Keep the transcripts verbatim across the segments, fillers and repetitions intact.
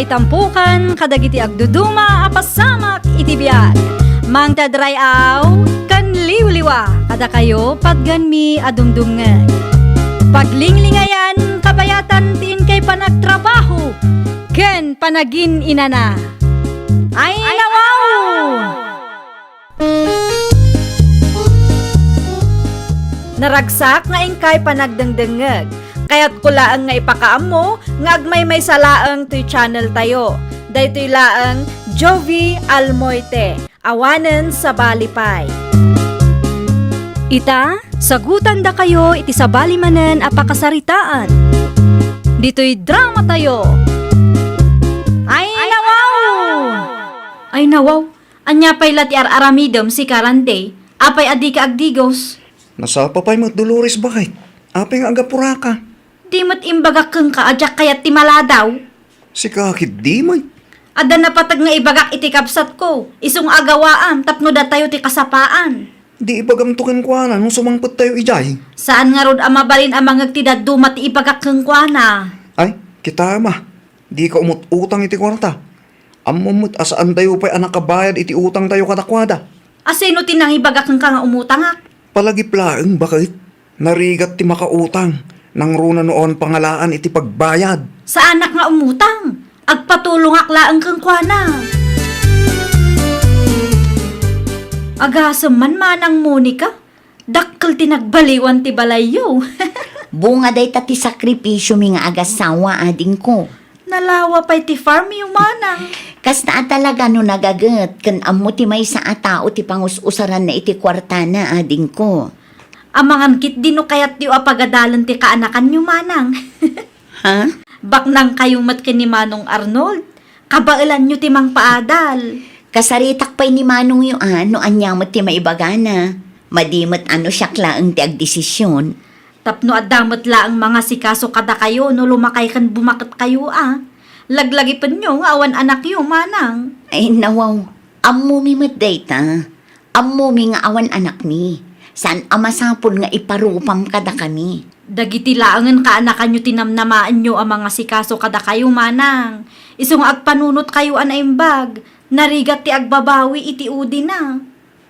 Itampukan kadagiti agduduma a pasamak iti biag. Mangted ray-aw ken liwliwa kadakayo patganmi a dumdumngeg. Paglinglingayan kabayatan ti inkay panagtrabaho ken panagin-inana. Ay, nawaw! Naragsak nga inkay panagdengdengngeg. Kayatko laeng nga ipakaammo nga agmaymaysa laeng toy channel tayo. Daytoy laeng Jovie Almoite, awanen sabali pay. Ita, sagutandakayo iti sabali manen a pakasaritaan. Ditoy drama tayo. Ay, nawaw! Ay, nawaw! Ania pay la ti ar-aramidem, sika Randy? Apay a dika agdigos? Nasapa pay met, Dolores, baket? Apay nga agapuraka? Di met imbagak kenka a diak kayat ti maladaw? Sika ketdi met. Adda napateg nga ibagak iti kabsatko, isu nga agawaam tapno datayo ti kasapaan. Di ibagamto kenkuana no sumangpettayo idiay? Saan ngarud a mabalin a mangngeg ti dadduma ti ibagak kenkuana. Ay, kitaem a, dika umut-utang iti kuarta. Ammom met a saantayo pay a nakabayad iti utangtayo kadakuada. A sino ti nangibaga kenka nga umutangak? Palagip laeng, baket. Narigat ti makautang, nangruna no awan pangalaan iti pagbayad. Saanak nga umutang. Agpatulongak laeng kenkuana. Agasem man, Manang Monica. Dakkel ti nagbaliwan ti balayyo. Bunga dayta ti sakripisiomi nga agasawa, adingko. Nalawa pay ti farmyo, Manang. Kasta a talaga no nagaget ken ammo ti maysa a tao ti pangus-usaranna iti kuartana, adingko. Amangan ketdi no kayatyo a pagadalen ti kaanakanyo, Manang. Ha? Baknangkayo met ken ni Manong Arnold. Kabaelanyo ti mangpaadal. Kasaritak pay ni manongyo a no ania met ti maibagana. Madi met a no siak laeng ti agdesisyon. Tapno adda met laeng mangasikaso kadakayo no lumakay ken bumaketkayo a. Laglagipenyo nga awan anakyo, Manang. Ay, nawaw. Ammomi met dayta. Ammomi nga awan anakmi. Saan a masapul nga iparupam kadakami. Dagiti laengen kaanakanyo ti namnamaenyo a mangasikaso kadakayo, Manang. Isu nga agpanunotkayo a naimbag, narigat ti agbabawi iti udina.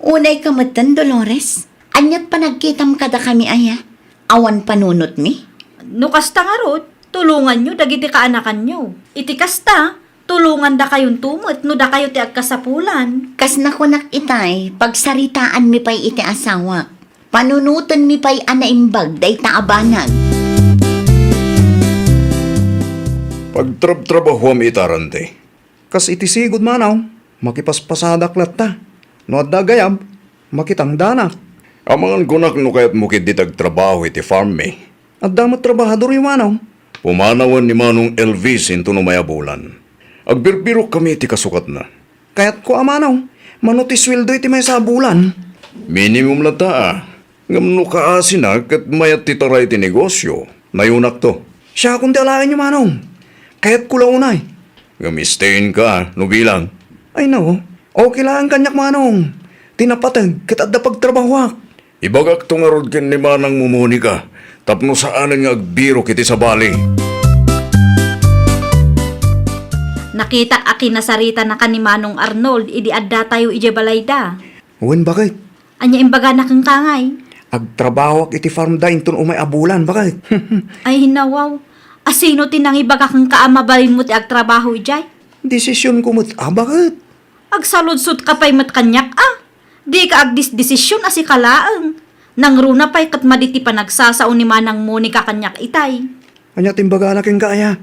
Unayka metten, Dolores. Aniat panagkitam kadakami aya? Awan panunotmi? No kasta ngarud, tulonganyo dagiti kaanakanyo. Iti kasta, tulongandakayonto met no dakayo ti agkasapulan. Kas nakunak itay, pagsaritaanmi pay iti asawak. Panunotenmi pay a naimbag dayta a banag. Pagtrabtrabahuam ita, Randy. Kas iti sigud, Manong, makipaspasadak latta. No adda gayam, makitangdanak. Amangan kunak no kayatmo ketdi ti agtrabaho iti farmmi. Adda met trabahadoryo, Manong. Pumanawen ni Manong Elvis inton umay a bulan. Agbirbirokkami iti kasukatna. Kayatko a, Manong, mano ti sueldo iti maysa a bulan? Minimum latta a. Ngem no kaasina ket mayat ti taray ti negosyo, nayonakto. Siakon ti alaenyo, Manong. Kayatko la unay. Ngem stay in ka, no bilang. Ay, no. Okay laeng kaniak, Manong. Ti napateg ket adda pagtrabahoak. Ibagakto ngarud ken ni Manangmo Monica tapno saanen nga agbirok iti sabali. Nakitak a kinasaritanaka ni Manong Arnold idi addatayo idiay balayda. Wen, baket. Ania imbagana kenka ngay? Agtrabahoak iti farm da inton umay a bulan, baket. Ay, nawaw. Asino ti nangibaga kenka a mabalinmo ti agtrabaho idiay? Desisionko met a, baket. Agsaludsodka pay met kaniak a. Dika agdisdesision a sika laeng. Nangruna pay ket madi ti panagsasao ni Manang Monica kaniak itay. Ania ti imbagana kenka aya?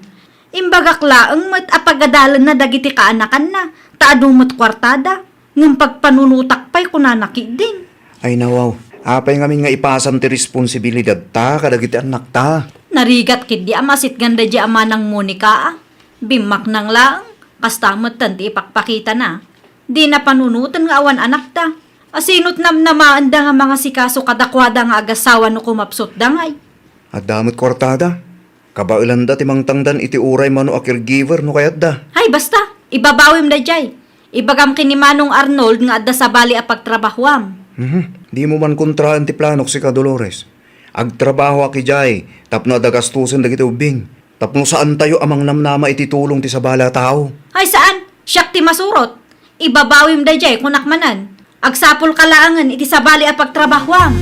Imbagak laeng met a pagadalenna dagiti kaanakanna, ta adu met kuartada, ngem pagpanunotak pay kunana ketdin. Ay nawaw, apay ngamin nga ipasam ti responsibilidadta kadagiti annakta? Narigat ketdi a masitgan daydiay a Manang Monica a. Bimmaknang laeng, kasta metten ti ipakpakitana. Dina panunoten nga awan anakda. Asino ti namnamaenda nga mangasikaso kadakuada nga agasawa no kumapsutda ngay? Adda met kuartada. Kabaelanda ti mangtangdan iti uray mano a caregiver no kayatda. Ay, basta! Ibabawim daydiay. Ibagam ken ni Manong Arnold nga adda sabali a pagtrabahoam. Mhm. Dimo man kontraen ti planok, sika, Dolores. Agtrabahoak idiay tapno adda gastosen dagiti ubbing. Tapno saantayo a mangnamnama iti tulong ti sabali a tao. Ay, saan? Siak ti masurot. Ibabawim daydiay, kunak manen. Agsapulka laengen iti sabali a pagtrabahuam.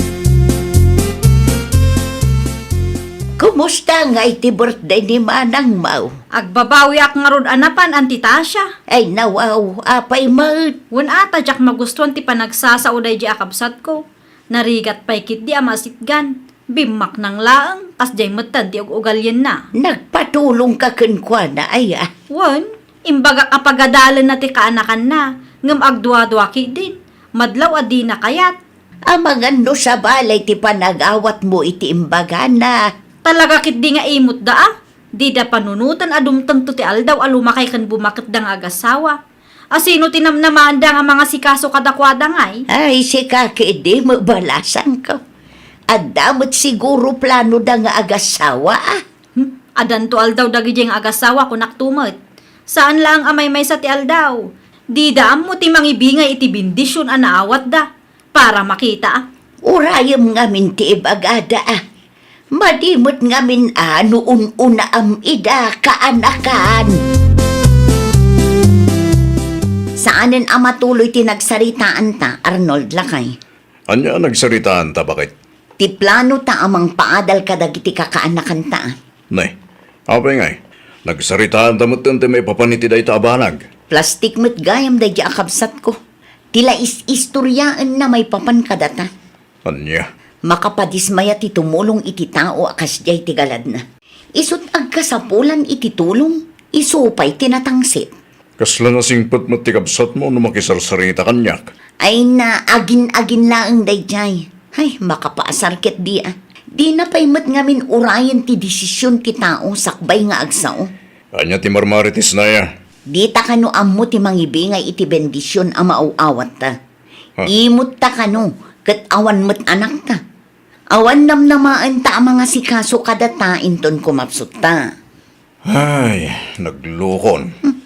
Kumusta ngay ti birthday ni manangmo? Agbabawiak ngarud a napan, Auntie Tasha. Ay, nawaw, apay met? Wen a, ta diak magustuan ti panagsasao daydiay a kabsatko. Narigat pay ketdi a masitgan. Bimmaknang laeng, kasdiay metten ti ug-ugalyenna. Nagpatulongka kenkuana, aya? Wen, imbagak a pagadalenna ti kaanakanna, ngem agduadua ketdin. Madlaw a dina kayat. Amangan no sabali ti panagawatmo iti imbagana. Talaga ketdi nga imutda a. Dida panunoten a dumtengto ti aldaw a lumakay ken bumaketda nga agassawa. A sino ti namnamaanda nga mangasikaso kadakuada ngay? Ay, sika ketdi, mabalasanko. Adda met siguro planoda nga agassawa, a? Hmm? Adanto aldaw dagidiay nga agassawa, kunakto met. Saan laeng a maymaysa ti aldaw. Dida ammo ti mangibingay iti bendision a naawatda. Para makita, a. Urayem ngamin ti ibagada, a. Madi met ngamin a no un-unaam ida, kaanakan. Saanen a matuloy ti nagsaritaanta, Arnold, lakay. Ania a nagsaritaanta, baket? Ti planota a mangpaadal kadagiti kakaanakanta, a. Ne, apay ngay? Nagsaritaanta metten ti maipapan iti dayta a banag. Plastik met gayam daydiay a kabsatko. Ti la is-istoriaenna maipapan kadata. Ania? Makapadismaya ti tumulong iti tao a kasdiay ti galadna. Isut' agkasapulan iti tulong, isu pay ti natangsit. Kasla nasingpet met ti kabsatmo no makisarsarita kaniak. Ay na, agin-agin laeng daydiay. Ay, makapaasar ketdi, a. Dina pay met ngamin urayen ti desisyon ti tao sakbay nga agsao. Ania ti marmaritisna, aya? Dita kano ammo ti mangibingay iti bendisyon a maaw-awatta. Ha? Imutta kano, ket awan met anakta. Awan namnamaenta a mangasikaso kadata inton kumapsutta. Ay, naglukon. Hmm.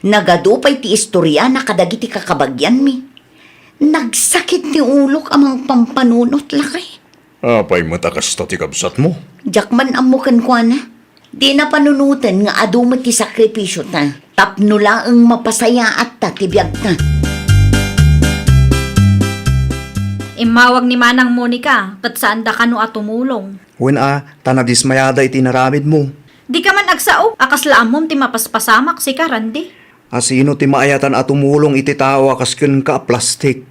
Nagadu pay ti istoriana kadagiti kakabagianmi. Nagsakit ti ulok a mangpampanunot, lakay. Apay met a kasta ti kabsatmo? Diak man ammo kenkuana. Dina panunoten nga adu met ti sakripisiota tapno laeng mapasayaatta ti biagta. Immawag ni Manang Monica ket saanda kano a tumulong. Wen a, ta nadismayada iti inaramidmo. Dika man agsao a kasla ammom ti mapaspasamak, sika, Randy. A sino ti maayatan a tumulong iti tao a kas kenka a plastik?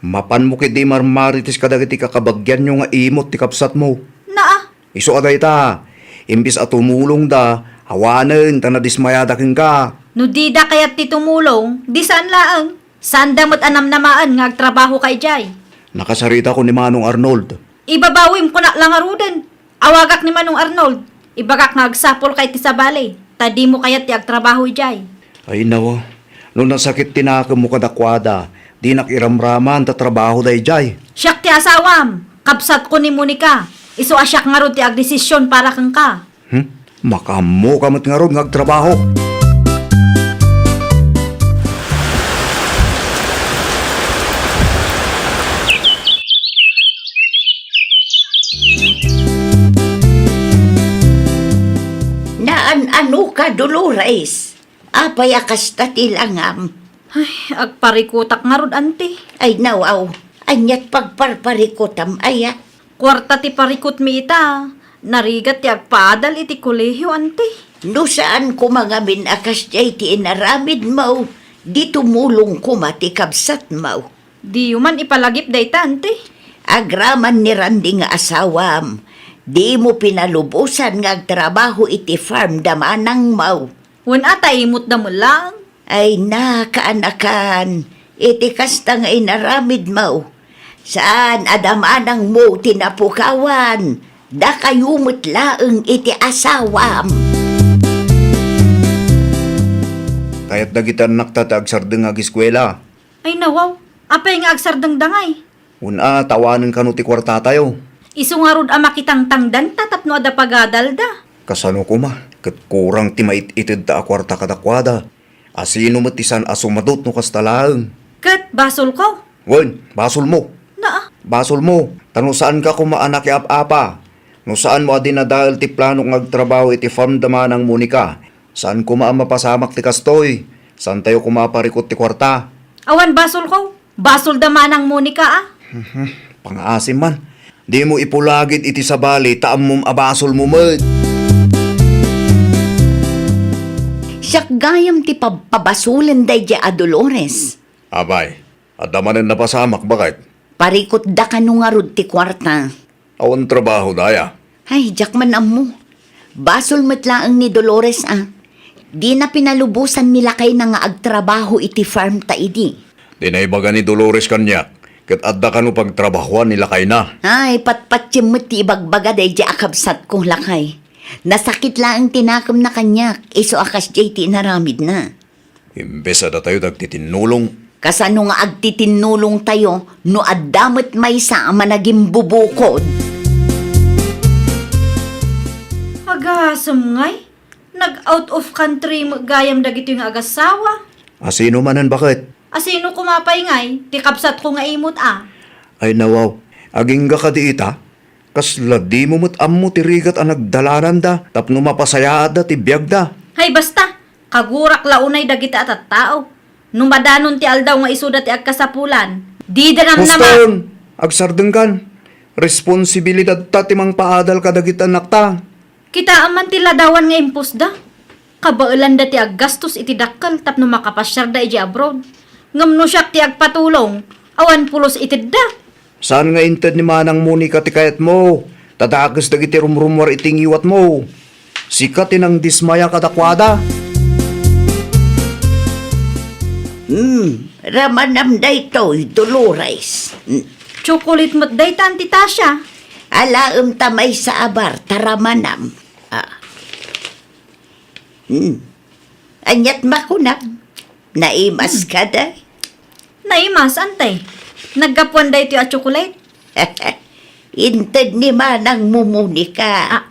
Mapanmo ketdi marmarites kadagiti kakabagianyo nga imut ti kabsatmo. Naa. Isu a dayta, imbes a tumulongda, awanen ta nadismayada kenka. No dida kayat ti tumulong, di saan laeng. Saanda met a namnamaen nga agtrabahoka idiay. Nakasaritakon ni Manong Arnold. Ibabawim, kunak la ngaruden. Awagak ni Manong Arnold. Ibagak nga agsapulka iti sabali, ta dimo kayat ti agtrabaho idiay. Ay, nawa. No nasakit ti nakemmo kadakuada, dinak iramraman ta trabaho daydiay. Siak ti asawam. Kabsatko ni Monica. Isu a siak ngarud ti agdesisyon para kenka. Hmm? Makaammoka met ngarud nga agtrabaho. Naan-anoka, Dolores? Apay a kasta ti langam? Ay, agparikutak ngarud, anti. Ay, nawaw. Aniat pagparparikutam, aya? Kuarta ti parikutmi ita. Narigat ti agpaadal iti kolehio, anti. No saan koma ngamin a kasdiay ti inaramidmo, di tumulong koma ti kabsatmo. Diyo man ipalagip dayta, anti. Agraman ni Randy nga asawam, dimo pinalubosan nga agtrabaho iti farm da manangmo. Wen a, ta imutda met laeng. Ay na, kaanakan, iti kasta nga inaramidmo, saan a da manangmo ti napukawan, dakayo met laeng iti asawam. Kayat dagiti annakta ti agsardeng nga ageskuela. Ay, nawaw, apay nga agsardengda ngay? Wen a, ta awanen kano ti kuartatayo. Isu ngarud a makitangtangdanta tapno adda pagadalda. Kasano koma, ket kurang ti mait-itedta a kuarta kadakuada. A sino met ti saan a sumadot no kasta laeng? Ket basolko? Wen, basolmo. Naa. Basolmo, ta no saanka koma a nakiap-apa, No saanmo a dinadael ti planok nga agtrabaho iti farm da Manang Monica, saan koma a mapasamak ti kastoy. Saantayo koma a parikut ti kuarta. Awan basolko. Basol da Manang Monica, a. Mhm. Pangaasim man. Dimo ipulagid iti sabali ta ammom a basolmo met. Siak gayam ti pabpabasolen daydiay a Dolores. Apay, adda manen napasamak, baket? Parikutda kano ngarud ti kuarta. Awan trabaho daya. Ay, diak man ammo. Basol met laeng ni Dolores, a. Dina pinalubosan ni lakayna nga agtrabaho iti farm ta idi. Di naibaga ni Dolores kaniak, ket adda kano pagtrabahoan ni lakayna. Ay, patpatiem met ti ibagbaga daydiay a kabsatko, lakay. Nasakit laeng ti nakemna kaniak, isu a kasdiay ti inaramidna. Imbes a datayo ti agtitinnulong. Kasano nga agtitinnulongtayo no adda met maysa a managimbubukod? Agasem ngay, nag-out of country met gayam dagitoy nga agasawa. Asino manen, baket? Asino koma pay ngay, ti kabsatko nga imut, a? Ay, nawaw. Agingga kadi ita? Kasla dimo met ammo ti rigat a nagdalananda tapno mapasayaatda ti biagda. Hay, basta! Kagurak la unay dagiti a tattao. No madanon ti aldaw nga isuda ti agkasapulan, dida namnama. Huston! Agsardengkan! Responsibilidadta ti mangpaadal kadagiti annakta. Kitaem man ti ladawan nga impusda. Kabaelanda ti aggastos iti dakkel tapno makapasiarda idiay abroad. Ngem no siak ti agpatulong, awan pulos itedda. Saan nga inted ni Manang Monica ti kayatmo, ta dakes dagiti rumrumuar iti ngiwatmo. Sika ti nangdismaya kadakuada. Hmm, ramanam daytoy, Dolores. Hmm. Chocolate met dayta, Auntie Tasha. Alaem ta maysa a bar, ta ramanam. Ah. Hmm. Aniat makunam? Naimas Hmm. ka, day? Naimas, Auntie. Naggapuan daytoy a chocolate? Inted ni Manang Monica. Ah,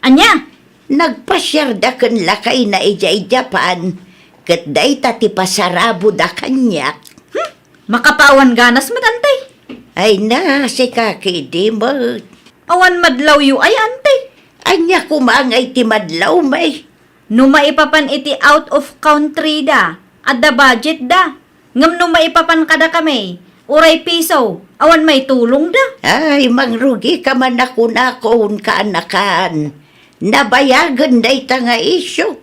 ania? Nagpasiarda ken lakayna idiay Japan, ket dayta ti pasaraboda kaniak. Hmm? Makapaawan ganas met, Auntie. Ay na, sika kadi met. Awan madlawyo ay, Auntie. Ania koma ngay ti madlawmi? No maipapan iti out of country da, adda budget da. Ngem no maipapan kadakami, uray piso, awan maitulongda. Ay, mangrugika man a kunakon, kaanakan. Nabayagen dayta nga isyu.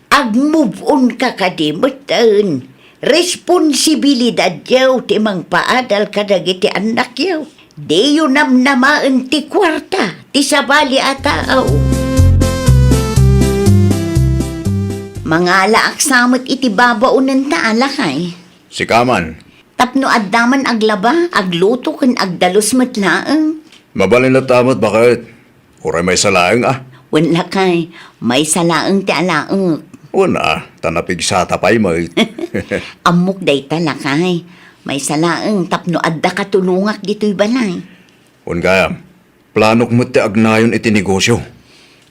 Agmove on ka kadi metten. Responsibilidadyo ti mangpaadal kadagiti annakyo. Diyo namnamaen ti kuarta ti sabali a tao. Mangalaak sa met iti babaonenta a lakay. Sika man. Tapno adda man aglaba, agluto ken agdalus met laeng. Mabalin latta met, baket? Uray maysa laeng, a? Wen lakay, maysa laeng ti alaek. Wen, a, ta napigsata pay met. Ammok dayta, lakay. Maysa laeng tapno adda katulongak ditoy balay. Wen gayam, planok met ti agnayon iti negosyo.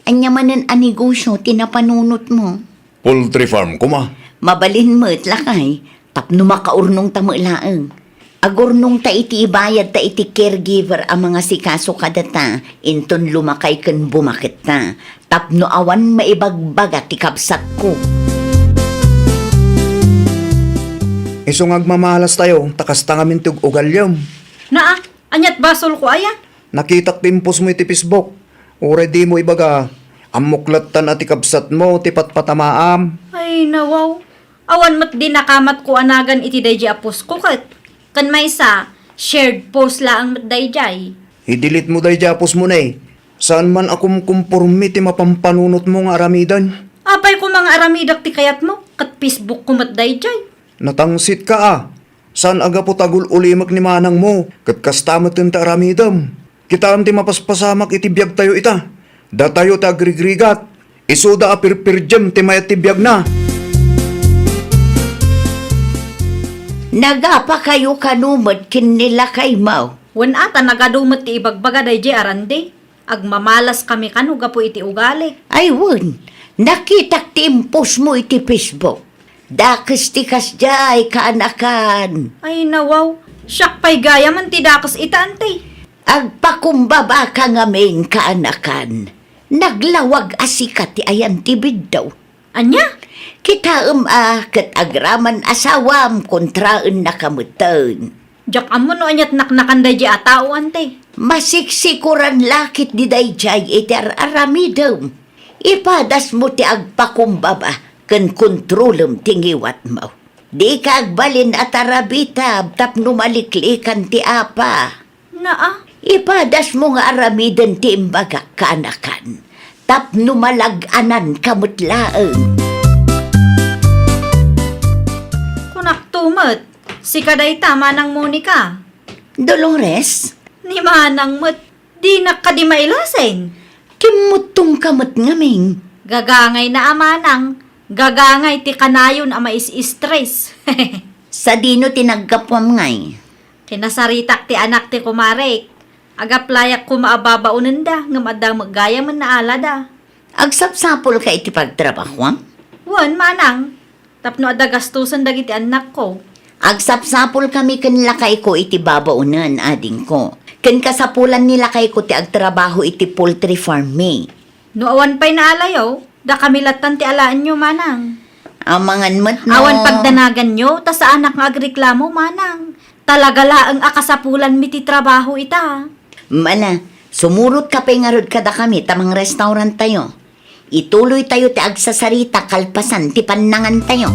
Ania manen a negosyo ti napanunotmo? Poultry farm koma. Mabalin met, lakay, tapno makaurnongta met laeng. Agurnongta iti ibayadta iti caregiver a mangasikaso kadata, inton lumakay ken bumaketta, tapno awan maibagbaga ti kabsatko. Isu nga agmamalastayo, ta kasta ngamin ti ug-ugalyom. Naa, aniat basolko aya? Nakitak ti impostmo iti Facebook. Uray dimo ibaga, ammok lattan a ti kabsatmo ti patpatamaam. Ay, nawaw. Awan met di nakamatko a nagan iti daydiay a postko ket. Ken maysa, shared post laeng met daydiay. I-delete mo daydiay a postmo ne. Saan man a kumkumpormi ti mapampanunotmo nga aramiden. Apay koma nga aramidak ti kayatmo, ket Facebook ko met daydiay. Natangsit ka a. Saan a gapu ta agul-ulimek ni manangmo, ket kasta met ti aramidem. Kitaem ti mapaspasamak iti biagtayo ita. Datayo ti agrigrigat. Isuda a pirpirdiem ti mayat ti biagna. Nagapakayo kano met ken ni lakaymo? Wen a, ta nagadu met ti ibagbaga daydiay a randi. Agmamalaskami kano gapu iti ugali. Ay wen, nakitak ti impostmo iti Facebook. Dakes ti kasdiay, kaanakan. Ay, nawaw. Siak pay gayam ti dakes ita, anti. Agpakumbabaka ngamin, kaanakan. Naglawag a sika ti ayan ti biddaw. Ania? Kitaem a ket agraman asawam kontraennaka metten. Diak ammo no aniat naknakan daydiay a tao, ante. Masiksikuran la ketdi daydiay iti ar-aramidem. Ipadasmo ti agpakumbaba ken kontrolem ti ngiwatmo. Dika agbalin a tarabitab tapno maliklikan ti apa. Naa. Ipadasmo nga aramiden ti imbagak, kaanakan, tapno malag-ananka met laeng. Kunakto met, sika dayta, Manang Monica. Dolores? Ni Manang met, dinak kadi mailasin. Kimmuttongka met ngamin. Gagangay na a manang, gagangay ti kanayon a mais-stress. Sadino ti naggapuam ngay? Kinasaritak ti anak ti kumarek. Agaplayak koma a babaonenda, ngem adda met gayamen naalada. Agsapsapulka iti pagtrabahuam? Wen, manang. Tapno adda gastusen dagiti annakko. Agsapsapulkami ken lakayko iti babaonen, adingko. Ken kasapulan ni lakayko ti agtrabaho iti poultry farm mi. No awan pay naalayo, dakami lattan ti alaenyo, manang. Amangan met no. Awan pagdanaganyo, ta saanak nga agreklamo, manang. Talaga laeng a kasapulanmi ti trabaho ita. Mala, sumurotka pay ngarud kadakami ta mangrestauranttayo. Ituloytayo ti agsasarita kalpasan ti pannangantayo.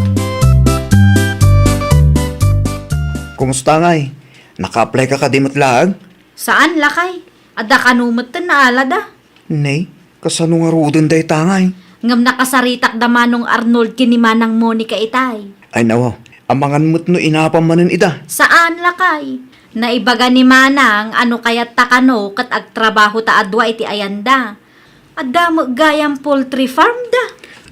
Kumusta ngay? Naka-apply ka kadi met laeng? Saan, lakay. Adda kano metten naalada. Nay, kasano ngaruden dayta ngay? Ngem nakasaritak da Manong Arnold ken ni Manang Monica itay. Ay, nawa, amangan met no inapam manen ida. Saan, lakay. Naibaga ni Manang a no kayatta kano ket agtrabaho ta a dua iti ayanda. Adda met gayam poultry farm da.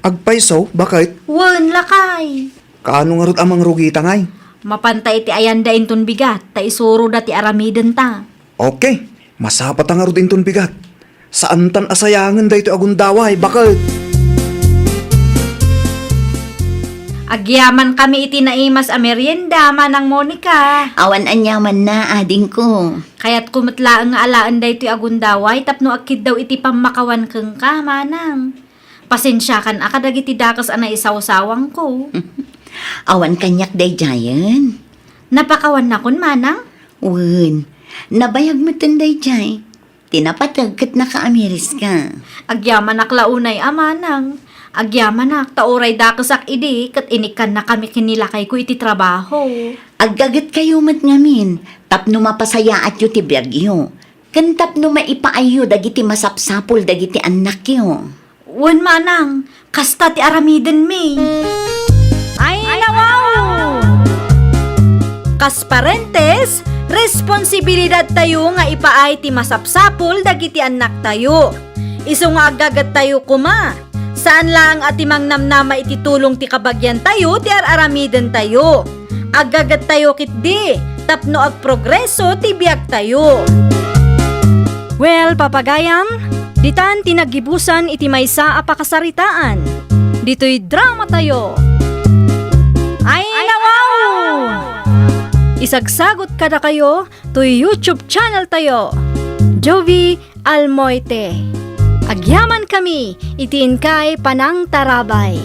Agpayso, baket? Wen, lakay. Kaano ngarud a mangrugita ngay? Mapanta iti ayanda inton bigat, ta isuroda ti aramidenta. Okay, masapata ngarud inton bigat. Saantan a sayangen daytoy a gundaway, baket? Agyamankami iti naimas a merienda, Manang Monica. Awan aniamanna, adingko. Kayatko met laeng nga alaen daytoy a gundaway tapno agkiddaw iti pammakawan kenka, manang. Pasensiakan a kadagiti dakes a naisawsawangko. Awan kaniak daydiayen. Napakawannakon, manang? Wen, nabayag metten daydiay. Ti napateg ket nakaamiriska. Agyamanak la unay a manang. Agyamanak ta uray dakesak idi ket inikkannakami ken ni lakayko iti trabaho. Aggagetkayo met ngamin tapno mapasayaatyo ti biagyo ken tapno maipaayyo dagiti masapsapul dagiti annakyo. Wen manang, kasta ti aramidenmi. Ay, nawaw! Kas parentes, responsibilidadtayo nga ipaay ti masapsapul dagiti annaktayo. Isu nga aggagettayo koma, saan laeng a ti mangnamnama iti tulong ti kabagiantayo ti ar-aramidentayo. Aggagettayo ketdi tapno agprogreso ti biagtayo. Well, papagayam, ditan ti naggibusan iti maysa a pakasaritaan. Ditoy dramatayo. Ay, nawaw! Isagsagot kadakayo toy YouTube channel tayo, Jovie Almoite. Agyamankami iti inkay panangtarabay.